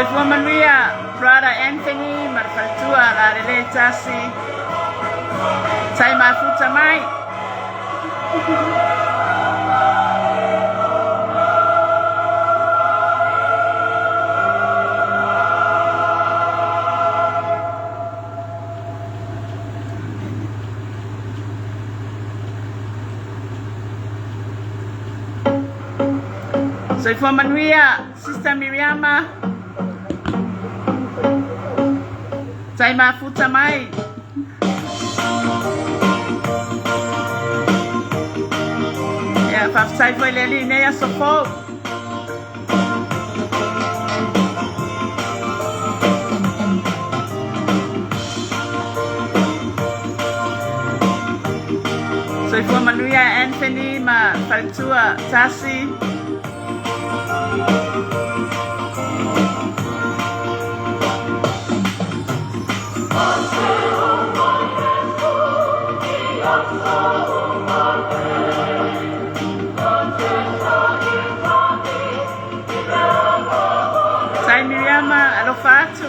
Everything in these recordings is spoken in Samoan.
Soifua manuia, Brother Anthony ma le faletua lalelei tasi. Tai mafuta mai. Soifua manuia, Sister Miriama. Tai mafuta mai. Ia, faafetai foi le Alii i nei aso fou. Soifua manuia Anthony ma faletua Tasi. Tai Miriama, alofa atu.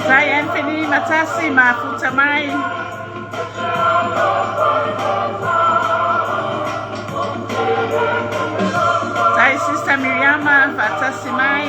Tai Anthony Matasi mafuta mai. Tai Sister Miriama faatasi mai.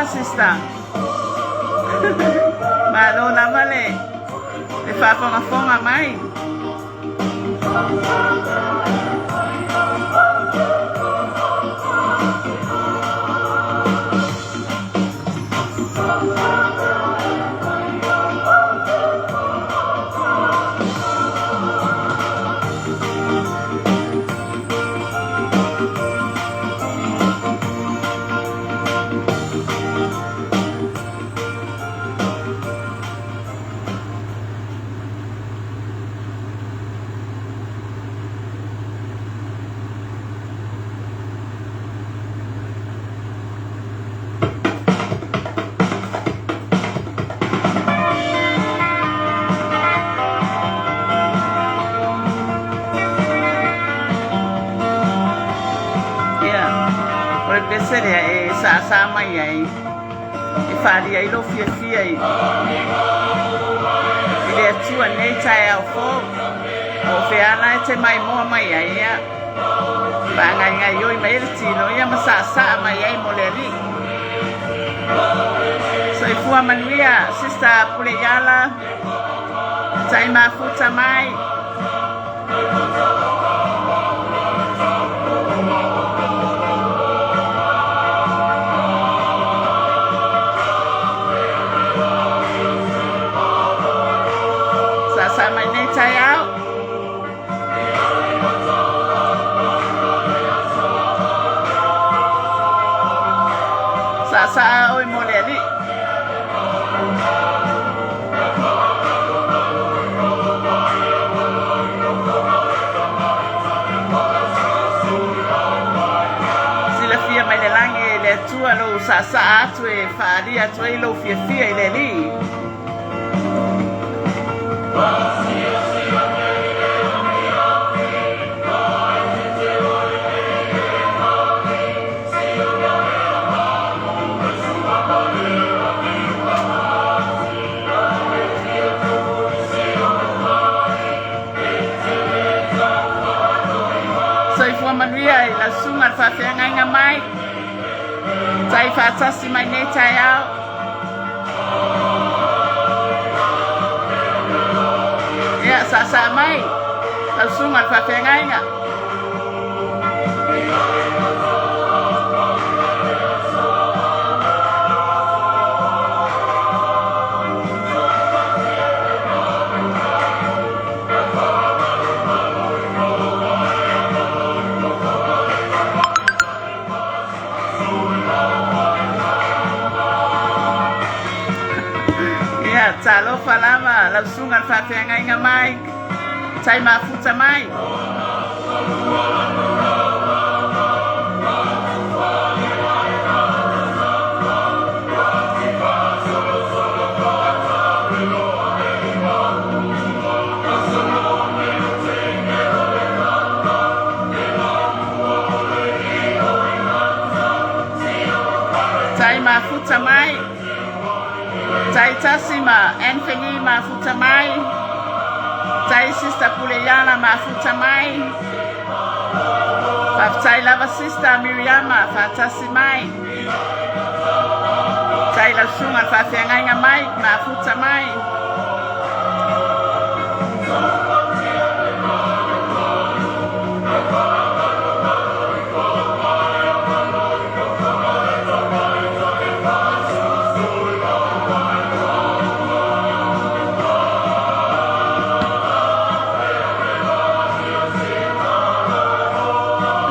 sister. Malo lava le le faafogafoga mai. Ia, o le pese lea e sāsā mai ai, e faaalia ai lou fiafia i i le Atua i lenei taeao fou. Po o fea la e te maimoa mai ai, ia, faagaigaioi mai ai le tino, ia ma saasaa mai ai mo le Alii. Soifua manuia, Sister Puleiala, tai mafuta mai. Saasaa mai nei taeao. Saasaa oe mo le Alii. Silafia mai le lagi e le Atua lou saasaa atu e faaalia atu ai lou fiafia i le Alii. Soifua manuia i lau susuga le faafeagaiga mai. Tai faatasi mai nei taeao. Ia, saasaa mai lau susuga le faafeagaiga. Ia, talofa lava lau susuga le faafeagaiga Mike. Tai mafuta mai. Tai mafuta mai. Tai Tasi ma Anthony mafuta mai. Tai Sister Puleiana mafuta mai. Faafetai lava Sister Miriama faatasi mai. Tai lau susuga le faafeagaiga mai mafuta mai.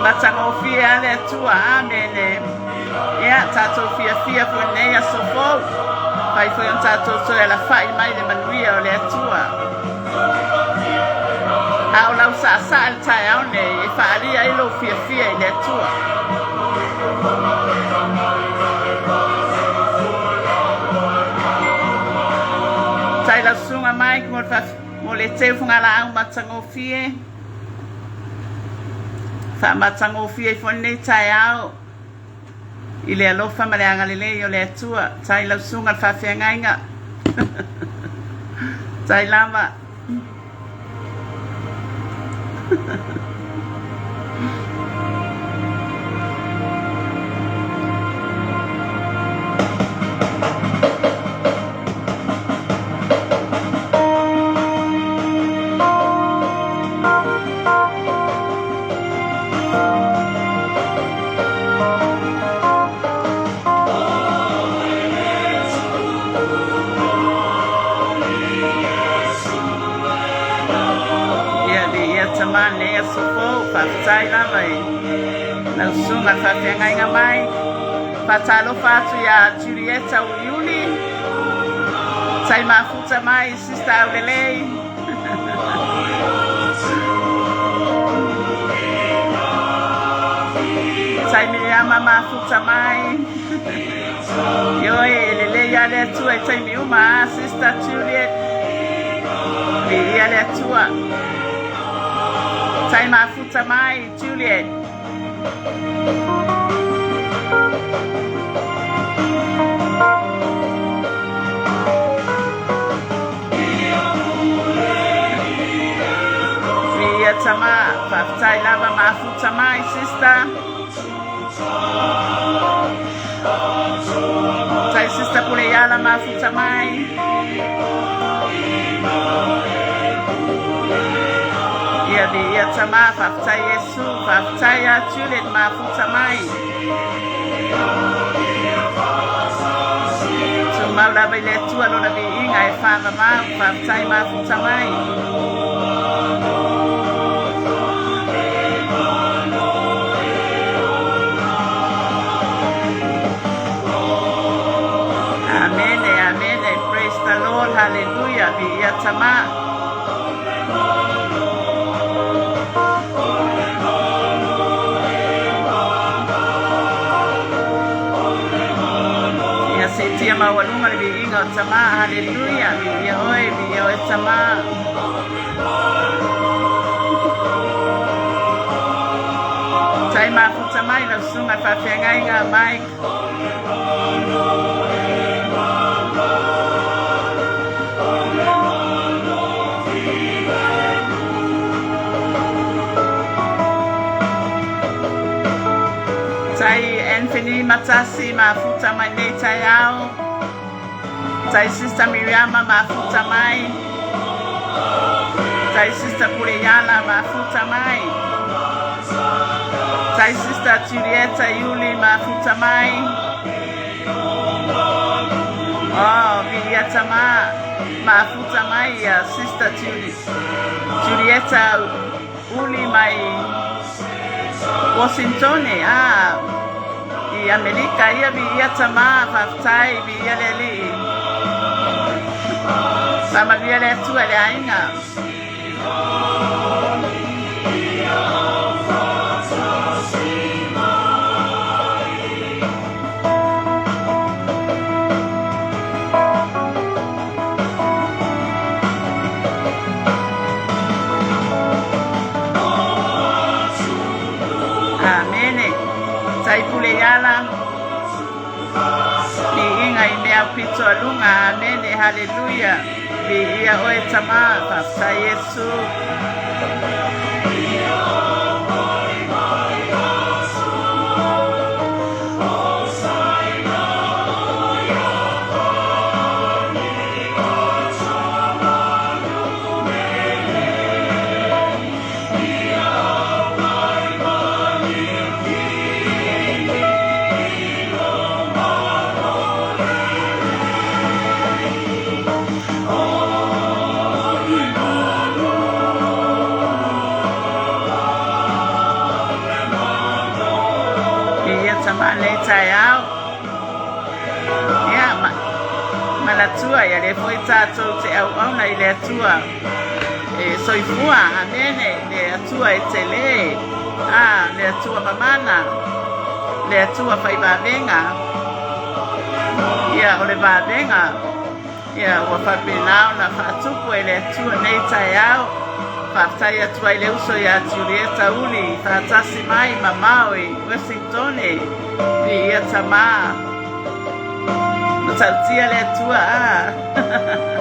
Matagofie a le Atua. Amene. Ia, tatou fiafia foi nei aso fou. Fai foi ona tatou toe alafai mai le manuia o le Atua. A o lau saasaa i le taeao nei e faaalia ai lou fiafia i le Atua. Tai lau susuga Mike mo le, mo le teu fagalaau matagofie. Faamatagofie ai foi lenei taeao i le alofa ma le agalelei o le Atua. Tai lau susuga le faafeagaiga. Tai lava. Tama lenei aso fou. Faafetai lava i lau susuga faafeagaiga mai. Faatalofa atu iā Julieta Uliuli. Tai mafuta mai Sister Aulelei. Tai Miriama mafuta mai. Ioe, e lelei lava le Atua i taimi uma, a Sister Juliet? Viia le Atua. Tai mafuta mai, Juliet. Viia Tama, faafetai lava mafuta mai, sister. Tai sister pule iala mafuta mai. Ia viia Tama, faafetai Iesu, faafetai a Juliet mafuta mai. Tumau lava i le Atua lona viiga e faamamau, faafetai mafuta mai. Amene, amene, praise the Lord, hallelujah, viia Tama. Ia siitia maualuga le viiga o Tama, haleluia, viia oe, viia oe Tama. Tai mafuta mai lau susuga faafeagaiga Mike. Tai Anthony Matasi mafuta mai nei taeao. Tai Sister Miriama mafuta mai. Tai Sister Puleiala mafuta mai. Tai Sister Julieta Iuli mafuta mai. Oh, viia Tama mafuta mai ia Sister Julieta Uli mai Washingtone, ah, i Amerika ia viia Tama, faafetai viia le Alii. Faamanuia le Atua i le aiga. Amene. Tai pule iala. Viiga i mea pito a luga. Amene. Haleluia. Viia oe Tama. Faafetai Iesu. Ia tama nei taeao. Ia, ma, manatua ia le foi tātou te auauna i le Atua. E soifua, amene, le Atua e tele. Ah, le Atua mamana. Le Atua whai vavenga. Ia, o le vavenga. Ia, ua faapena ona faatupu e le Atua nei taeao. Faafetai atu ai le uso iā Julieta Uli i faatasi mai mamao i Wessingtone. Viia Tama. Matautia le Atua, a.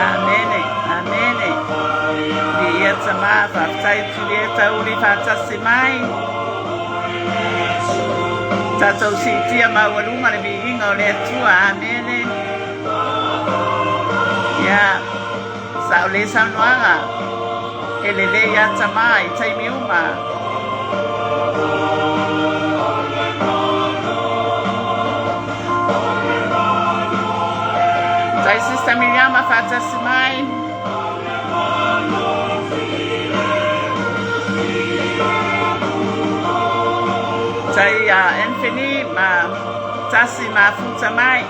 Amene, amene. Viia Tama, faafetai Julieta Uli faatasi mai. Tatou siitia maualuga le viiga o le Atua. Amene. Ia, sao le saunoaga. E lelei atamā i taimi uma. Tai Sister Miriama faatasi mai. Tai Anthony ma Tasi mafuta mai.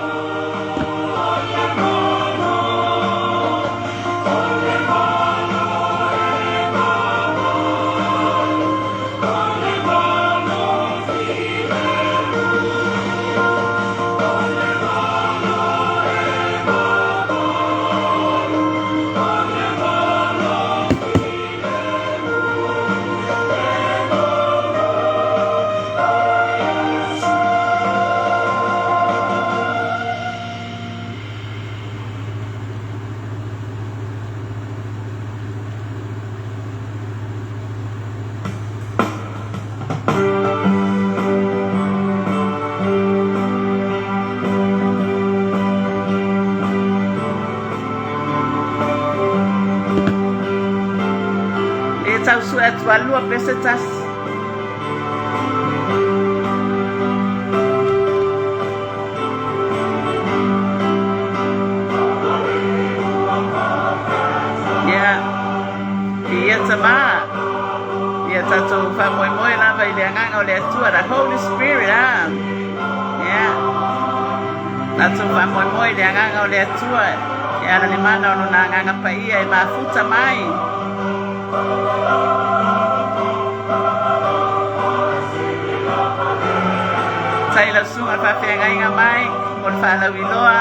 E tau sue atu a lua pe se tasi. Ia, ia tamā. Ia tatou faamoemoe lava i le Agaga o le Atua, the Holy Spirit, ah. Ia. Tatou faamoemoe i le Agaga o le Atua, e ala le mana o lona Agaga Paia e mafuta mai. Tai lau susuga le faafeagaiga mai mo le faalauiloa.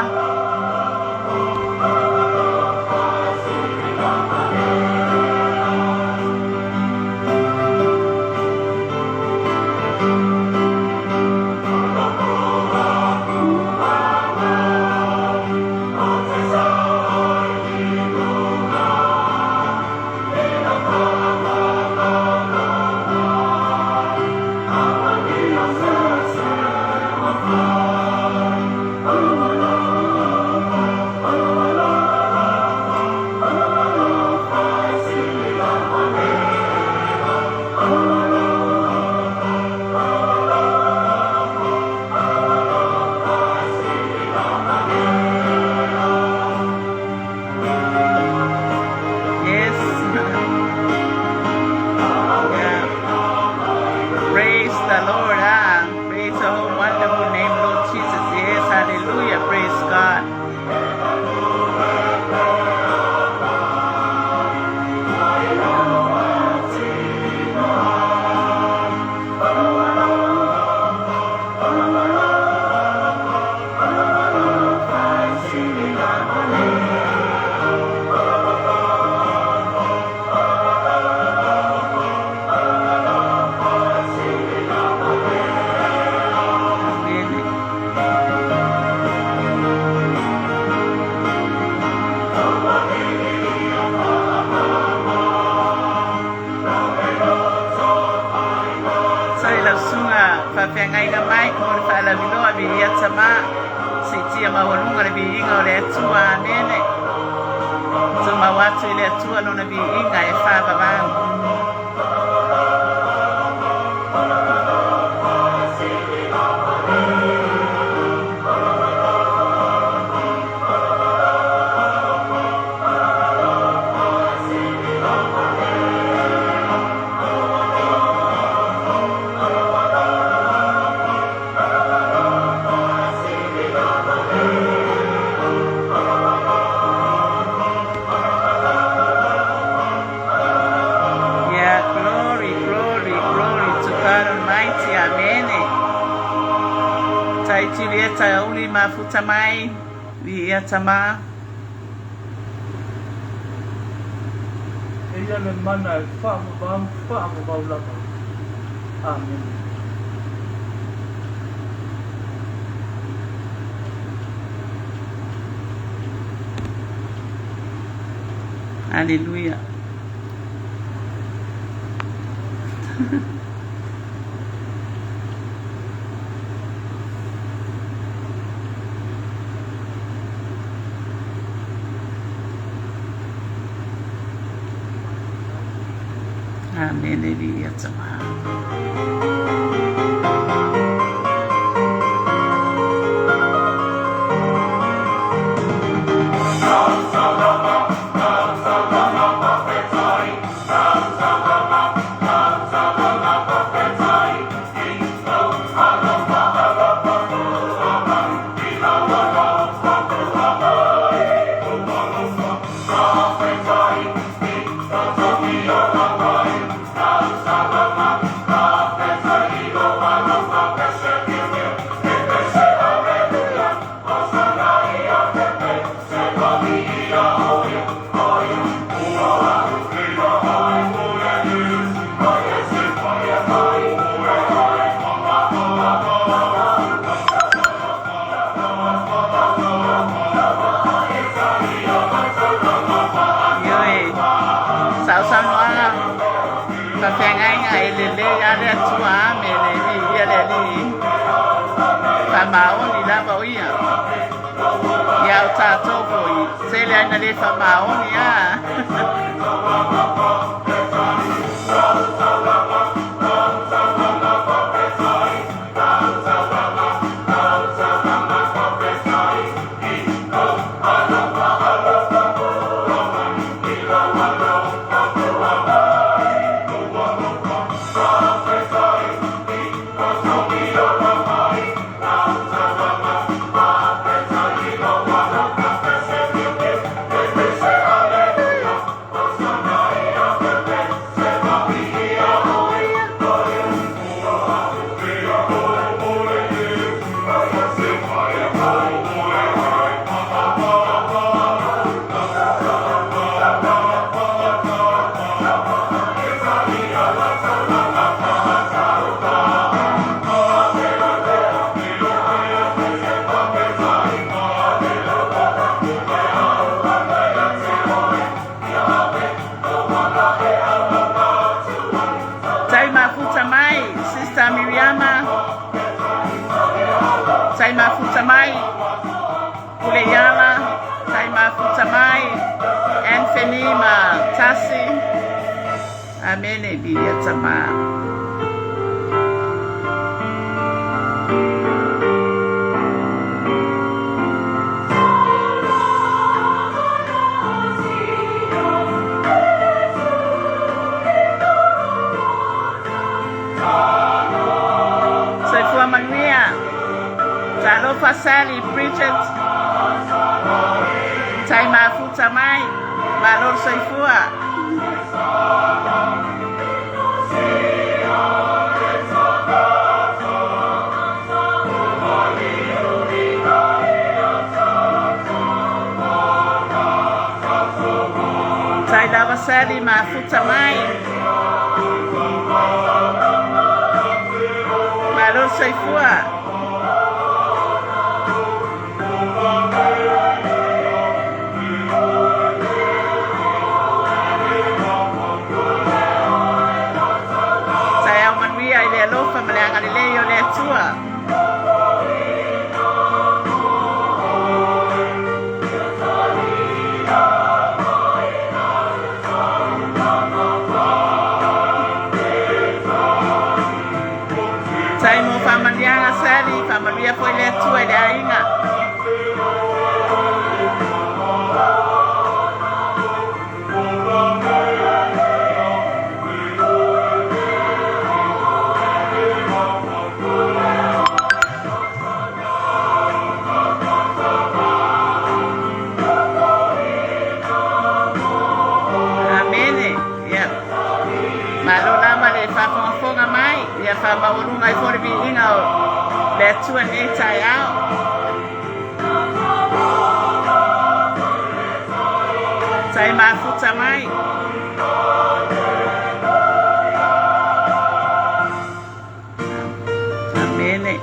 Yes. Yeah. Praise the Lord. Ah. Praise the whole wonderful name, Lord Jesus. Yes. Hallelujah. Praise God. Amen. Sa i lau susuga faafeagaiga mai mo le faalauiloa viia tama siitia maualuga le viiga o le Atua. Amene. Tumau atu i le Atua lona viiga e faavavau. Yeah, glory, glory, glory to God Almighty. Amen. Tai Julieta uli mafuta mai. Viia tama. Eia le mana e faavavau, faavavau lava. Amene. Hallelujah. Amene viia Tama. Ioe, sausaunoaga faafeagaiga e lelei lava le Atua amene viia le Alii. Faamaoni lava o ia. Ia o tatou foi, tele ai na le faamaoni a. Tai mafuta mai, Sister Miriama. Tai mafuta mai, Puleiala. Tai mafuta mai, Anthony ma Tasi. Amene viia Tama. Soifua manuia. Talofa Sally Bridget. Tai mafuta mai. Malo le soifua. Tai lava Sally mafuta mai. Malo le soifua. Taeao manuia i le alofa ma le agalelei o le Atua. Tai mo faamanuiaga Sally, faamanuia foi le Atua i le aiga. Amene. Ia. Malo lava le faafogafoga mai, ia faamaualuga ai foi le viiga o le Atua i lenei taeao. Tai mafuta mai. Amene.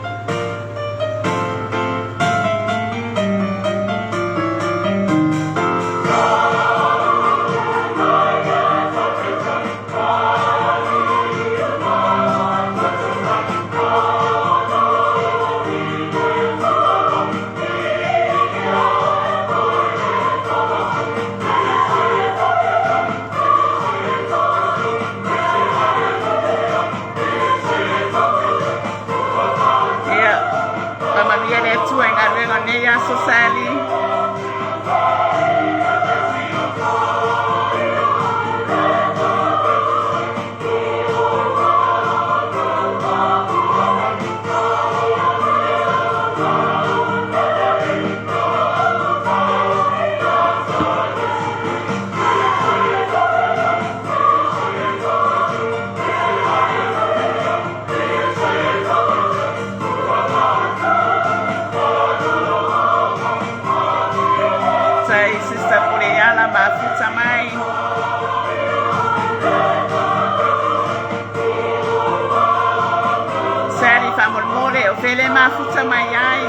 O fea le mafuta mai ai?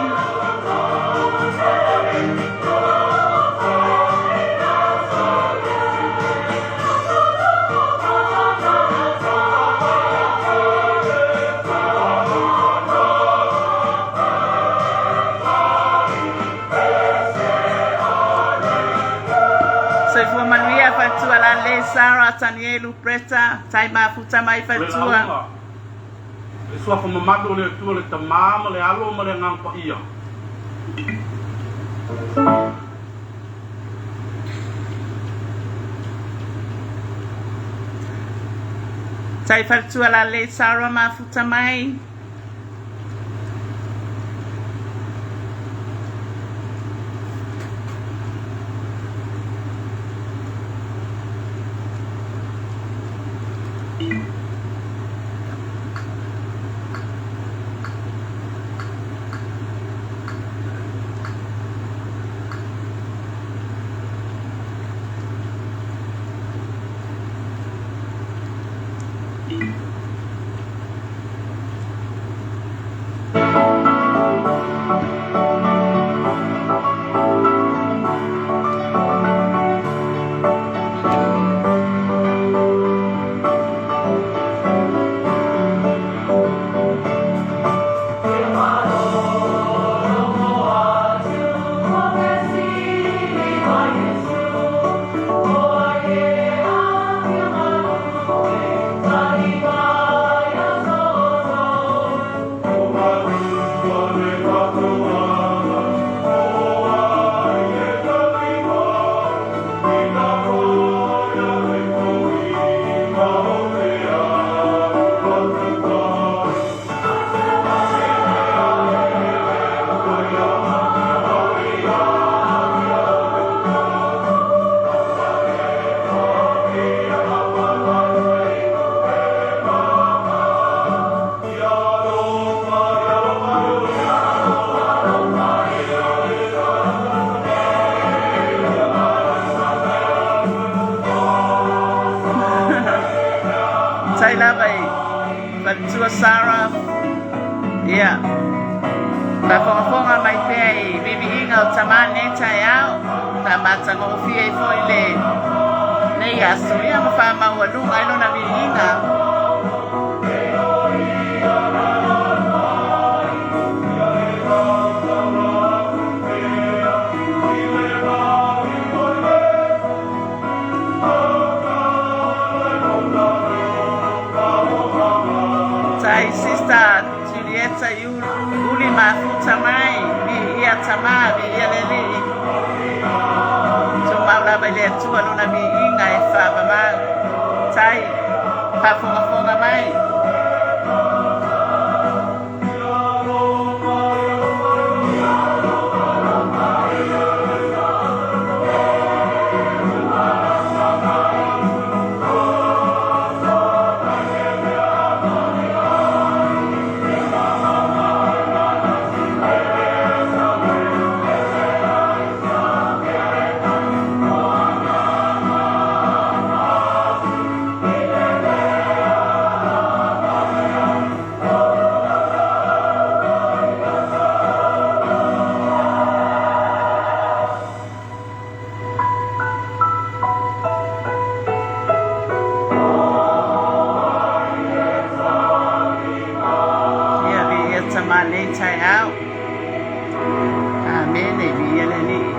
Soifua manuia faletua lalelei Sarah Tanielu Bretta tai mafuta mai O le faletua. lauga, le suafa mamalu o le Atua le Tama ma le Alo ma le Agaga Paia. Tai faletua lalelei Sarah mafuta mai. Tai lava i faletua Sarah. Ia. Faafogafoga mai pea i viviiga o tama nei taeao. Faamatagofie ai foi le nei aso ia ma faamaualuga ai lona viiga. Tai Sister Julieta Uli mafuta mai, viia tama, viia le Alii. Tumau lava i le Atua lona viiga e faavavau. Tai, faafogafoga mai. Ia viia tama nei taeao. Amene, viia le Alii.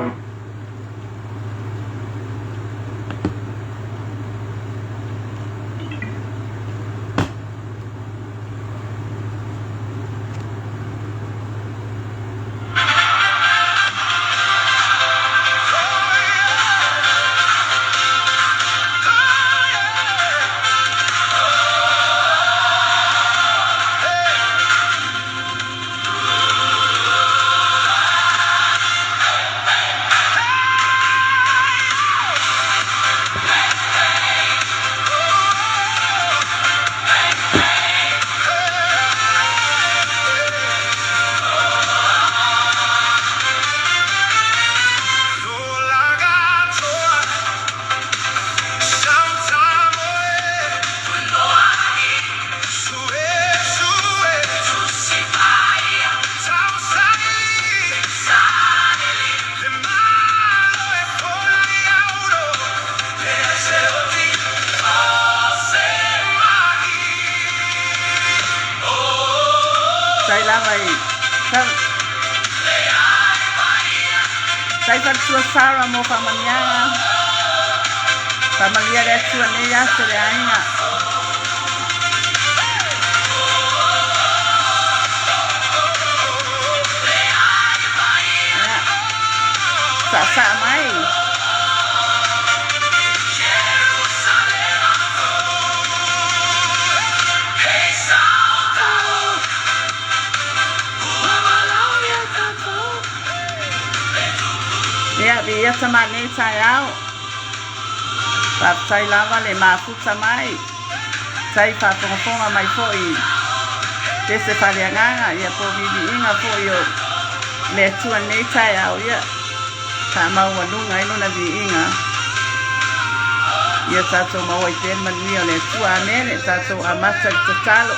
Faafetai lava i Faafetai faletua Sarah mo faamanuiaga. Faamanuia le Atua nei aso le aiga. Ia, saasaa mai. Ia, viia tama nei taeao. Faafetai lava le mafuta mai. Tai faafogafoga mai foi pese faaleagaga, ia po viviiga foi o le Atua nei taeao, ia faamaualuga ai lona viiga. Ia tatou maua ai pea le manuia o le Atua. Amene. Tatou amata i le tatalo.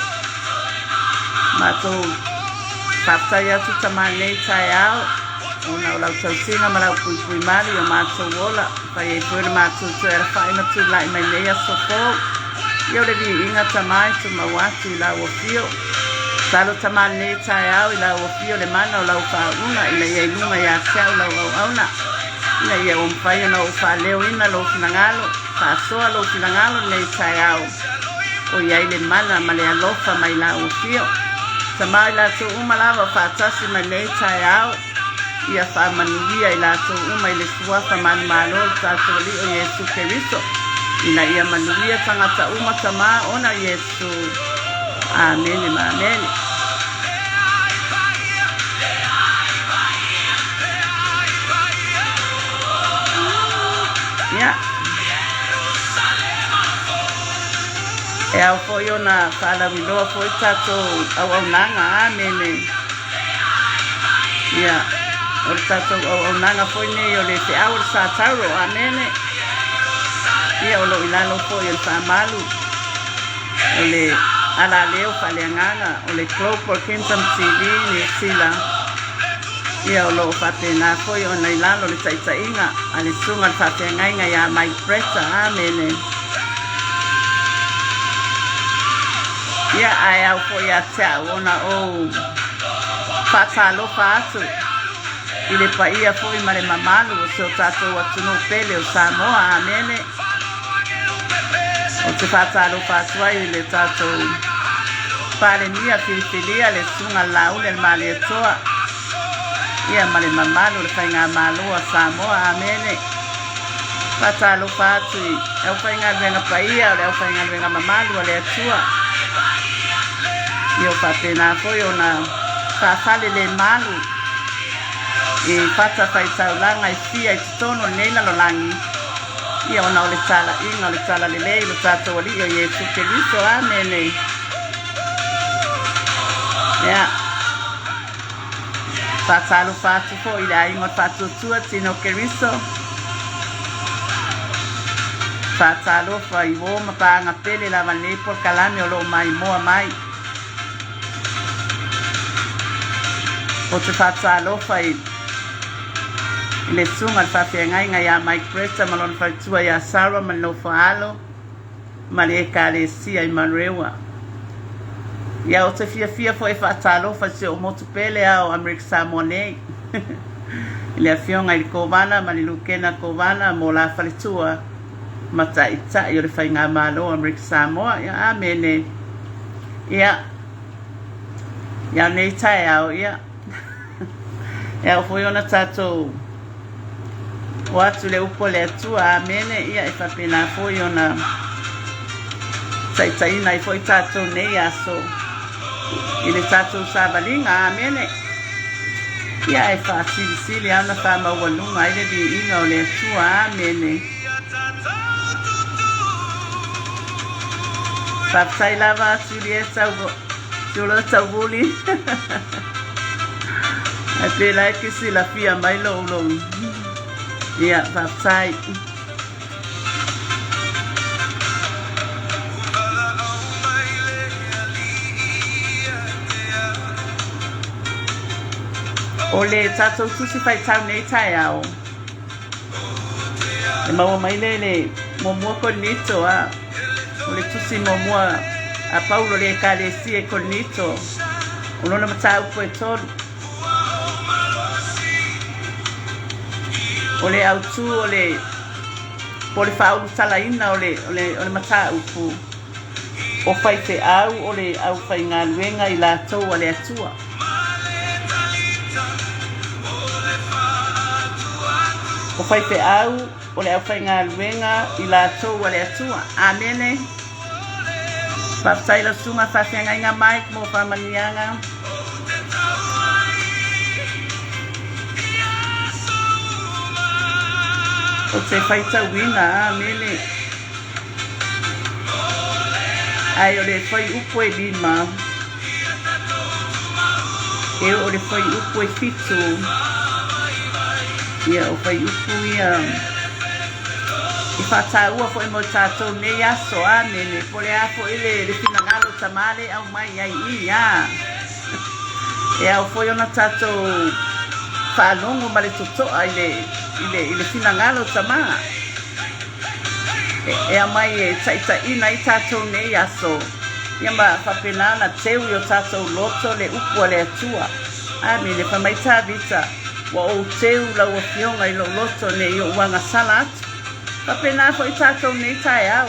Matou faafetai atu tama nei taeao ona o lau tausiga ma lau puipui malu i o matou ola. Fai ai foi le matou toe alafai ma tulai mai nei aso fou. Ia o le viiga tama e tumau atu i lau afio. Tatalo tama lenei taeao i lau afio le mana o lau faauuga ina ia i luga ia te au lau auauna. Ina ia ua mafai ona ou faaleoina lou finagalo, faasoa lou finagalo lenei taeao. O i ai le mana ma le alofa mai lau afio. Tama i latou uma lava o faatasi mai lenei taeao. Ia faamanuia i latou uma i le Suafa manumalo o le tatou Alii o Iesu Keriso, ina ia manuia tagata uma Tama ona Iesu. Amene ma amene. Ia. E ao foi ona faalauiloa foi tatou auaunaga. Amene. Ia, o le tatou auaunaga foi nei o le feau o le Sa Tauro. Amene. Ia, o lo o i lalo foi o le faamalu o le alaleo faaleagaga o le Global Kingdom TV Niu Sila. Ia, o lo o faapena foi ona i lalo o le taitaiga a le Susuga i le Faafeagaiga ia Mike Bretta. Amene. Ia, ae ao foi ia te au ona ou faatalofa atu i le paia foi ma le mamalu o si o tatou atunuu pele o Samoa. Amene. Ou te faatalofa atu ai i le tatou Palemia filifilia le Susuga Laauli a le Malietoa, ia ma le mamalu o le Faigamalo a Samoa. Amene. Faatalofa atu i le aufaigaluega paia o le aufaigaluega mamalu a le Atua. Ia o faapena foi ona faafale le malu i fatafaitaulaga e fia i totonu o lenei lalolagi, ia ona o le talaiga o le talalelei o lo tatou Alii o Iesu Keriso. Amene. Ia. Faatalofa atu foi i le aiga o le Faatuatua Tino Keriso. Faatalofa i uo ma paaga pele lava lenei polokalame o lo o maimoa mai. Ou te faatalofa i le susuga i le faafeagaiga ia Mike Bretta ma lona faletua ia Sarah ma le nofo a alo ma le Ekalesia i Manurewa. Ia, ou te fiafia foi e faatalofa i si ou motu pele a o Amerika Samoa nei. I le afioga i le Kovana ma le Lukena Kovana mo la faletua ma Taitai o le Faigamalo o Amerika Samoa. Ia, amene. Ia, ia nei taeao, ia. E ao foi ona tatou o atu le upu a le Atua. Amene. Ia, e faapena foi ona taitaiina ai foi tatou nei aso i le tatou savaliga. Amene. Ia, e faasilisili lava ona faamaualuga ai le viiga o le Atua. Amene. Faafetai lava Julieta Julieta Tauvuli. Ae pēlā e te silafia mai lou lou. Ia, faafetai. O le tatou tusi faitau nei taeao, e maua mai le le muamua Korinito a o le tusi muamua a Paulo le Ekalesia i Korinito. O lona mataupu e tolu. O le autū o le po o le faaulutalaina o le, o le, o le mataupu o faifeau o le aufaigaluega i latou a le Atua. O faifeau o le aufaigaluega i latou a le Atua. Amene. Faafetai lau susuga faafeagaiga Mike mo faamanuiaga. Ou te faitauina, amene. Ae o le fuaiupu e 5, e oo i le fuaiupu e 7, ia o fuaiupu ia e faataua foi mo tatou nei aso, amene. Po o le a foi le, le finagalo o Tama lea e aumai ai i, a. E ao foi ona tatou faalogo ma le totoa i le, i le, i le finagalo o Tama. E aumai e taitaiina ai tatou nei aso, ia ma faapena ona teu i o tatou loto le upu a le Atua. Amene. Fai mai Tavita, Ua ou teu lau Afioga i lou loto ne i ou agasala atu. Faapena foi tatou nei taeao.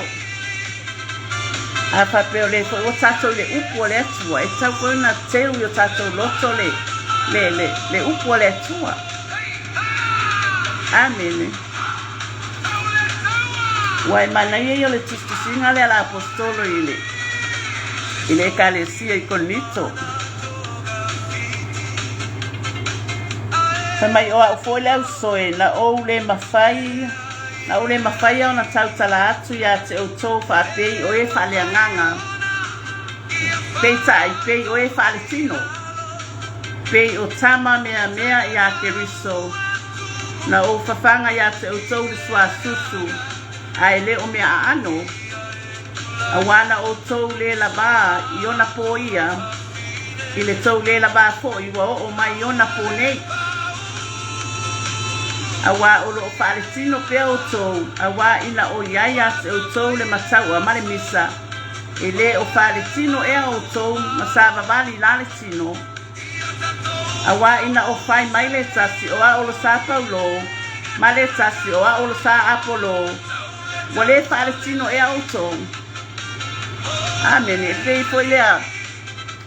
A faapea o lea foi ua tatou i le upu a le Atua, e tatau foi ona teu i o tatou loto le, le, le, le upu a le Atua. Amene. Ua e manaia ia o le tusitusiga lea a le Aposetolo i le, i le Ekalesia i Korinito. Fai mai, o au foi le ausoe, na ou le mafai, na ou le mafaia ona tautala atu iā te outou faapei o e faaleagaga, peitai, pei o e faaletino, pei o tama meamea iā Keriso. Na ou fafaga iā te outou le suasusu, a e le o mea aano, auā na outou le lavā i ona pō ia, i le tou le lavā foi ua oo mai i ona pō nei. Auā o lo o faaletino pea outou, auā ina o i ai iā te outou le mataua ma le misa, e le o faaletino ea outou ma savavali la le tino? Auā ina o fai mai le tasi o a'o lo sa Paulo, ma le tasi o a'o lo sa Apolo, ua lē faaletino ea outou? Amene. E pei foi lea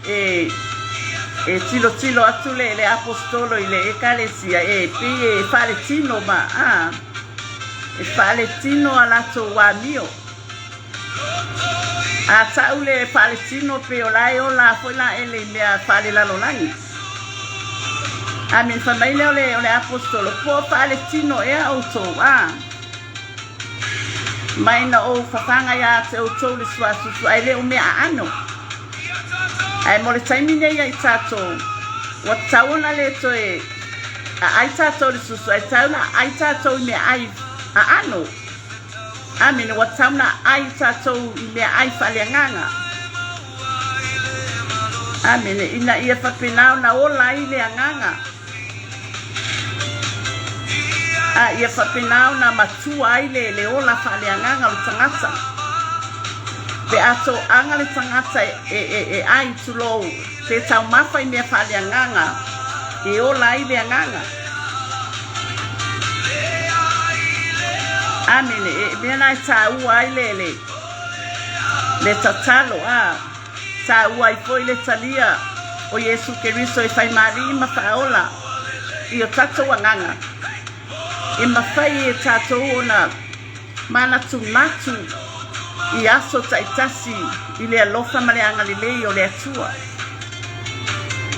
e e tilotilo atu le le aposetolo i le ekalesia e pei e faaletino ma a e faaletino a latou amio. A ta'u le faaletino pei o la e ola foi la ele i mea faalelalolagi. Amene. Fai mai lea o le, o le aposetolo, po o faaletino ea outou, a? Mai na ou fafaga iā te outou le suasusu ae le o mea aano. Ae mo le taimi nei ia i tatou, ua tatau ona le toe aai tatou i le susu, ae tatau ona aai tatou i meaai aano. Amene, ua tatau ona aai tatou i meaai faaleagaga. Amene, ina ia faapena ona ola ai le agaga. A ia faapena ona matua ai le, le ola faaleagaga o le tagata. Pe a toaga le tagata e, e, e, e ai, tulou, pe taumafa i mea faaleagaga, e ola ai le agaga. Amene. E mea na e tāua ai le, le, le tatalo, a tāua ai foi le talia o Iesu Keriso e whai mālii ma whaola i o tātou agaga. E mawhai e tātou ona manatunatu i aso taitasi i le alofa ma le agalelei o le Atua.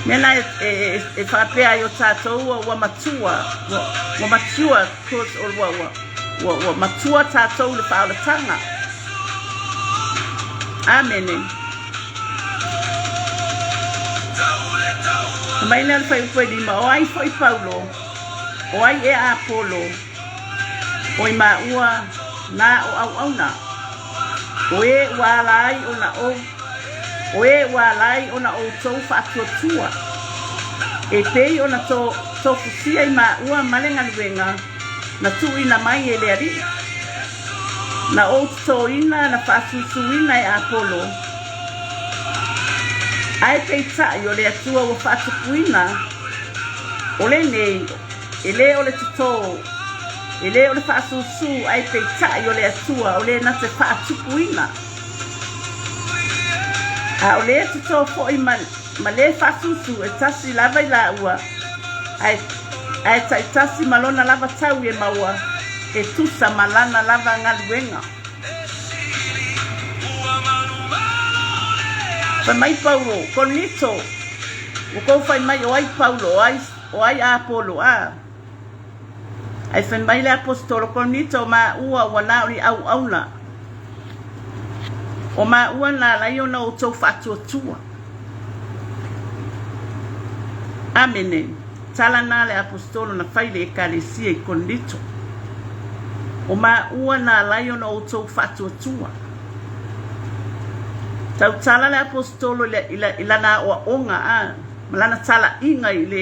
Mea na e, e, e, e faapea ai o tātou ua, ua matua, ua, ua mature, cause, or ua, ua, ua, ua matua tātou i le whaolatanga. Amene. Fai mai lea o le fuaiupu e 5, o ai foi Paulo, o ai ea Apolo, O i māua nā o auauna, o ē ua ala ai ona ou, o ē ua ala ai ona outou faatuatua, e pei ona to, tofusia i māua ma le galuega na tuuina mai e le Alii. Na ou totoina na faasuisuina e Apolo, Ae peitai o le Atua ua faatupuina o lenei, e lē o le totō, e lē o le faasūsū, ae peitai o le Atua o lē na te faatupuina. A o lē totō foi ma, ma lē faasūsū e tasi lava i lāua, ae, ae taitasi ma lona lava taui e maua, e tusa ma lana lava galuega. Fai mai Paulo, Korinito, ua kou fai mai o ai Paulo, o ai, o ai Apolo, a. Ae fai mai le Aposetolo, Korinito, o māua ua na o ni auauna. O māua na ala ai ona outou faatuatua. Amene. Tala na le Aposetolo na fai i le Ekalesia i Korinito. O māua na ala ai ona outou faatuatua. Tautala le Aposetolo i, le, i, la, i lana aoaoga a, ma lana talaiga i le,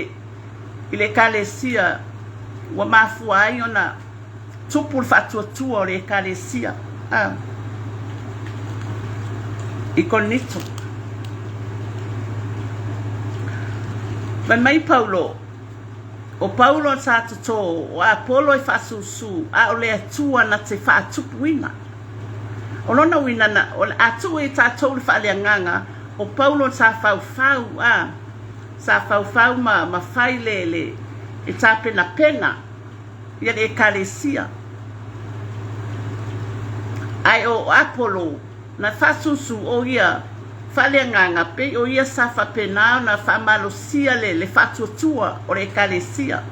i le Ekalesia ua mafua ai ona tupu le faatuatua o le Ekalesia a, i Korinito. Fai mai Paulo, o Paulo sa totō, o Apolo e faasūsū, a o le Atua na te faatupuina. O lona uiga na, o le a tuu e tātou le faaleagaga, o Paulo sa faufau, a, sa faufau ma, ma fai le, le, e tapenapena ia le Ekalesia. Ae o Apolo, na faasūsū o ia faaleagaga pei o ia sa faapena ona faamalosia le, le faatuatua o le Ekalesia.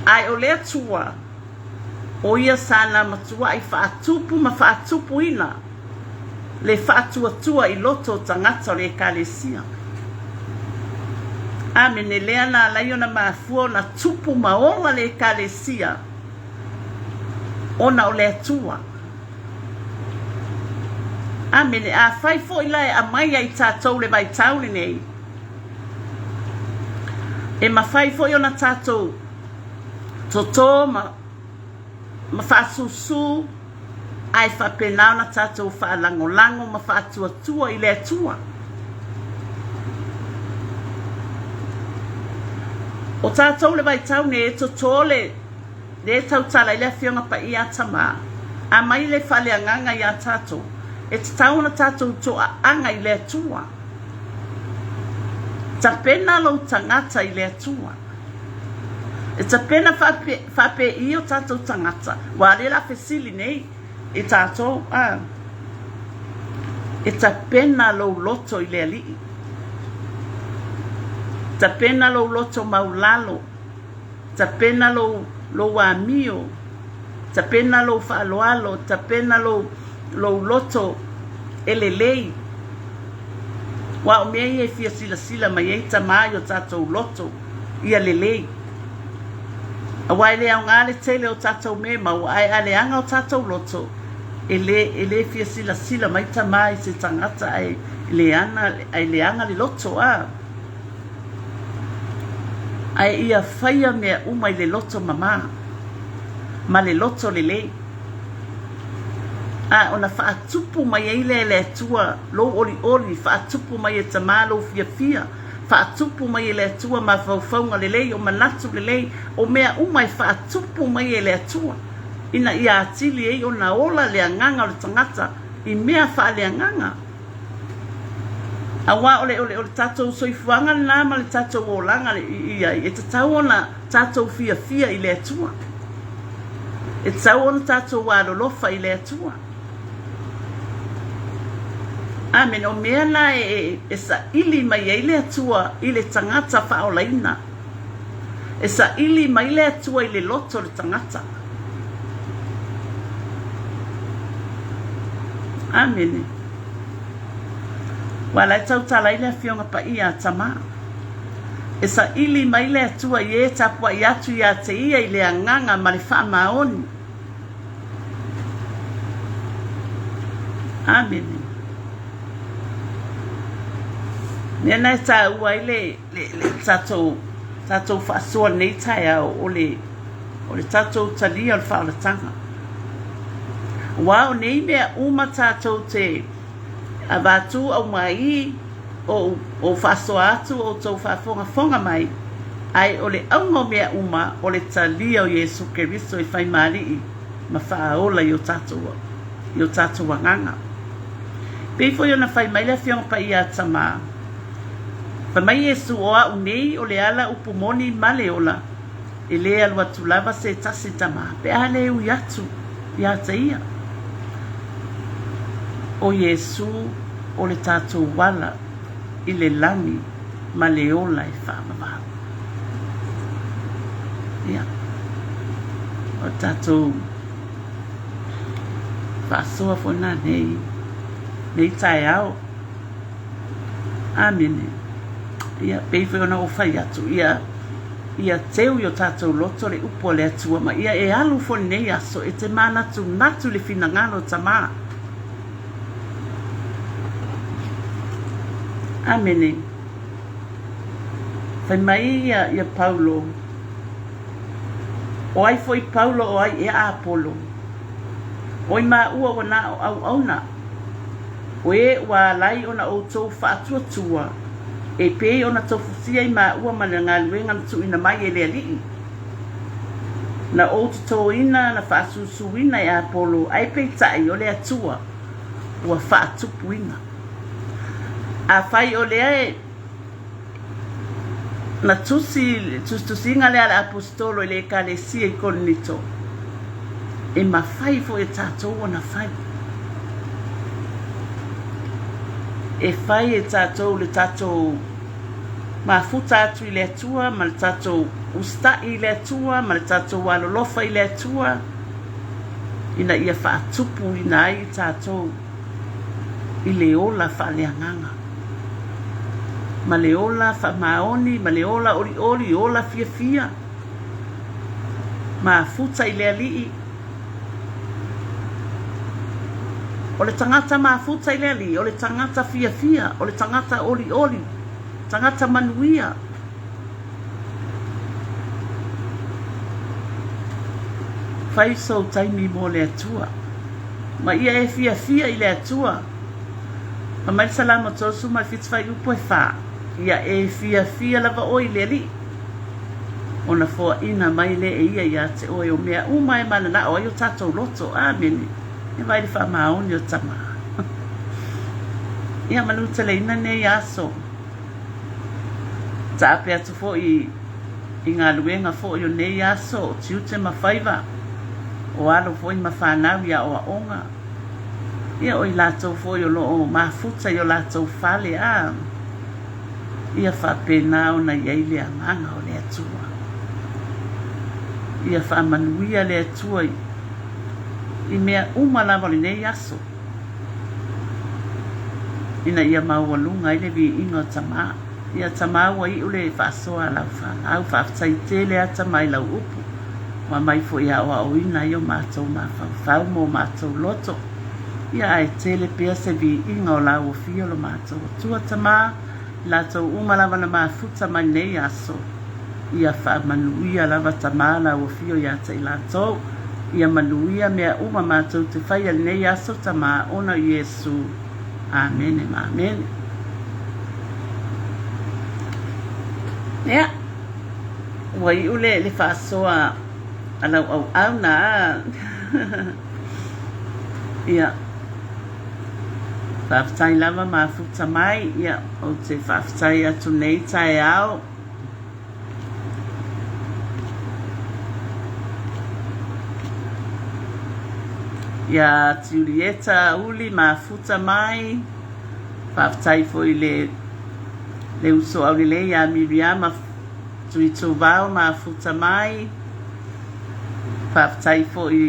Ae o le Atua, o ia sana matuaʻi faatupu ma faatupuina le faatuatua i loto o tagata o le Ekalesia. Amene, lea na alai ona mafua ona tupu ma ola le Ekalesia ona o le Atua. Amene, afai foi la e aumai ai tatou le vaitau lenei, e mafai foi ona tatou totō ma, ma faasūsū ae faapena ona tatou faalagolago ma faatuatua i le Atua. O tatou le vaitau nei e totō le le tautala i le Afioga Paia a Tamā, aumai le faaleagaga iā tatou, e tatau ona tatou toaaga i le Atua. Tapena lou tagata i le Atua. E tapena faapei o tatou tagata, ua lea la fesili nei i tatou, a. E tapena lou loto i le Alii. Tapena lou loto maulalo. Tapena lou, lou amio. Tapena lou faaaloalo. Tapena lou, lou loto e lelei. Aua o mea ia e fia silasila mai ai Tama i o tatou loto ia lelei. Aua e le aoga le tele o tatou mea e maua, ae a leaga o tatou loto, e le, e le fia silasila mai Tama i se tagata ae leaga, ae leaga le loto, a. Ae ia faia mea uma i le loto mamā, ma le loto lelei. A ona faatupu mai ai lea e le Atua lou olioli, faatupu mai e Tama lou fiafia, faatupu mai e le Atua mafaufauga lelei, o manatu lelei, o mea uma e faatupu mai e le Atua, ina ia atili ai ona ola le agaga o le tagata i mea faaleagaga. Aua o le, o le, o le tatou soifuaga lena ma le tatou olaga i ai, e tatau ona tatou fiafia i le Atua. E tatau ona tatou alolofa i le Atua. Amene. O mea na e, e, e saili mai ai le Atua i le tagata faaolaina. E saili mai le Atua i le loto o le tagata. Amene. Ua la e tautala ai le Afioga Paia a Tamā. E saili mai le Atua i e tapuai atu ia te ia i le agaga ma le faamaoni. Amene. Mea na e tāua ai le, le, le tatou, tatou faasoa nei taeao o le, o le tatou talia o le faaolataga. Aua o nei mea uma tatou te Avatu aumaī o ou faasoa atu o outou faafogafoga mai, ae o le auga o mea uma o le talia o Iesu Keriso e fai ma Alii ma Faaola i o tatou i o tatou agaga. Pei foi ona fai mai le Afioga Paia a Tamā, Fai mai Iesu, O a'u nei o le ala upu moni ma le ola, e lē alu atu lava se tasi Tamā pe a lē ui atu iā te ia. O Iesu o le tatou ala i le lagi ma le ola e faavavau. Ia, o le tatou faasoa foi lena nei, nei taeao. Amene. Ia, pei foi ona ou fai atu, ia, ia teu i o tatou loto le upu a le Atua ma ia e alu foi lenei aso e te manatunatu i le finagalo o Tamā. Amene. Fai mai ia, ia Paulo, O ai foi Paulo o ai ea Apolo? Oi māua ua na o auauna, o e ua alai ona outou faatuatua, e pei ona tofutia i māua ma le galuega na tuuina mai e le Alii. Na ou totoina na faasusuina e Apolo, ae peitai o le Atua ua faatupuina. Afai o lea e Na tusi le tusitusiga lea a le Aposetolo i le Ekalesia i Korinito, e mafai foi e tatou ona fai. E fai e tatou le tatou mafuta atu i le Atua ma le tatou usita'i i le Atua ma le tatou alolofa i le Atua ina ia faatupuina ai i tatou i le ola faaleagaga ma le ola faamaoni ma le ola olioli, ola fiafia, mafuta i le Alii. O le tagata mafuta i le Alii, o le tagata fiafia, o le tagata olioli, tagata manuia. Fai sou taimi mo le Atua. Ma ia e fiafia i le Atua. Fai mai le Salamo 37 fuaiupu e 4, Ia e fiafia lava oe i le Alii, ona foaina mai lea e ia iā te oe o mea uma e mananao ai o tatou loto. Amene. E vaai i le faamaoni o Tamā. Ia manuteleina nei aso. Taape atu foi i galuega foi o nei aso, o tiute ma faiva, o alo foi ma fanau i aoaoga, ia o i latou foi o lo o mafuta i o latou fale, a ia faapena ona i ai le agaga o le Atua. Ia faamanuia le Atua i mea uma lava o lenei aso, ina ia maualuga ai le viiga o Tamā. Ia Tamā ua iu le faasoa a lau fanau, faafetai tele a Tamā i lau upu, ua aumai foi e aoaoina ai o matou mafaufau ma o matou loto. Ia ae tele pea se viiga o lau ofia o lo matou Atua Tamā, i latou uma lava na mafuta mai lenei aso. Ia faamanuia lava Tamā lau afio ia te i latou. Ia manuia mea uma matou te faia i lenei aso Tamā ona o Iesu. Amene ma amene. Ia, ua iu le, le faasoa a lau auauna. Ia, faafetai lava mafuta mai. Ia, ou te faafetai atu nei taeao. Iā Tiulieta Uli mafuta mai, faafetai foi i le le uso aulelei iā Miriama Tuituvao mafuta mai, faafetai foi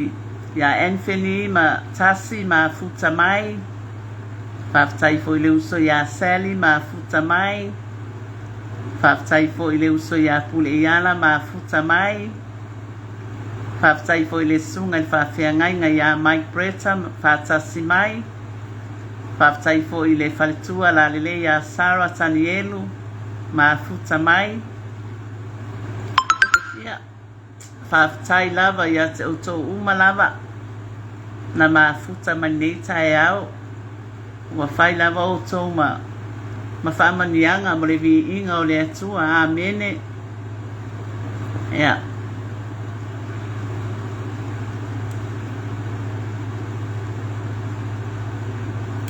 iā Anthony ma Tasi mafuta mai, faafetai foi i le uso iā Sally mafuta mai, Faafetai foi i le uso ia Puleiala mafuta mai. Faafetai foi i le susuga i le faafeagaiga ia Mike Bretta faatasi mai. Faafetai foi i le faletua lalelei ia Sarah Tanielu mafuta mai. Ia, faafetai lava ia te outou uma lava na mafuta mai lenei taeao. Ua fai lava outou ma ma faamanuiaga mo le viiga o le Atua. Amene. Ia.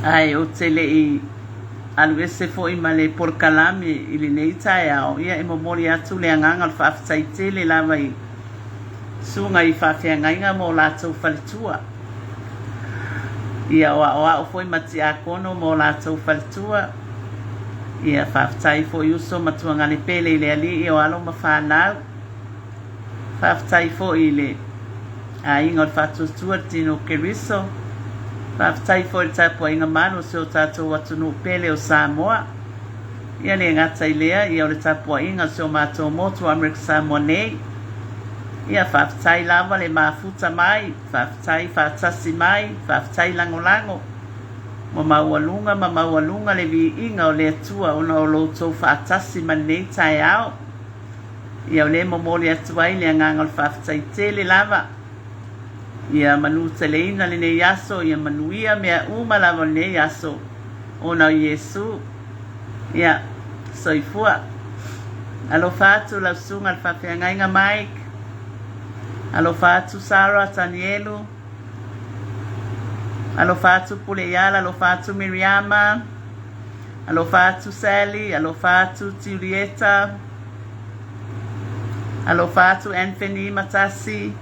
Ae ou te le i alu ese foi ma le polokalame i lenei taeao, ia e momoli atu le agaga o le faafetai tele lava i susuga i faafeagaiga ma o latou faletua. Ia o aoao foi ma tiakono ma o latou faletua. Ia faafetai foi uso ma tuagane pele i le Alii o alo ma fanau. Faafetai foi i le aiga o le Faatuatua le Tino o Keriso. Faafetai foi i le tapuaiga malu o si o tatou atunuu pele o Samoa. Ia le gata i lea, ia o le tapuaiga o si o matou motu o Amerika Samoa nei. Ia faafetai lava le mafuta mai, faafetai faatasi mai, faafetai lagolago. Ua maualuga ma maualuga le viiga o le Atua ona o lo outou faatasi ma lenei taeao. Ia o lea e momoli atu ai le agaga o le faafetai tele lava. Ia manuteleina lenei aso, ia manuia mea uma lava o lenei aso ona o Iesu. Ia, soifua. Alofa atu lau susuga i le faafeagaiga Mike. Alofa atu Sarah Tanielu. Alofa atu Puleiala, alofa atu Miriama. Alofa atu Sally, alofa atu Julieta. Alofa atu Anthony Matasi.